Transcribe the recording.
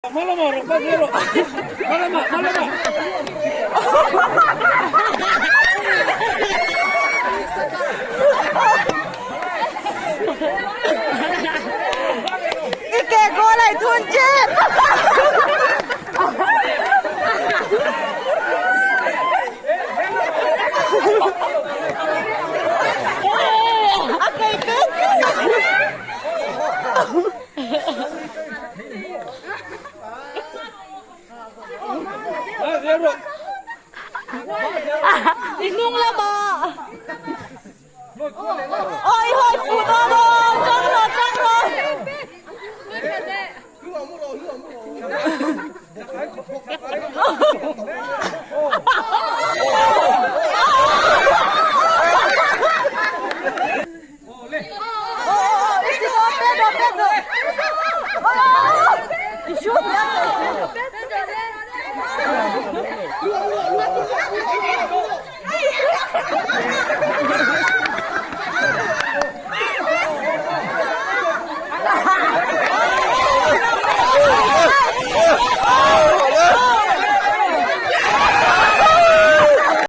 I ke goal ai thun chet. A kei pek. I hnung lamah. Oi hoi fu dawn aw tang rawh tang rawh.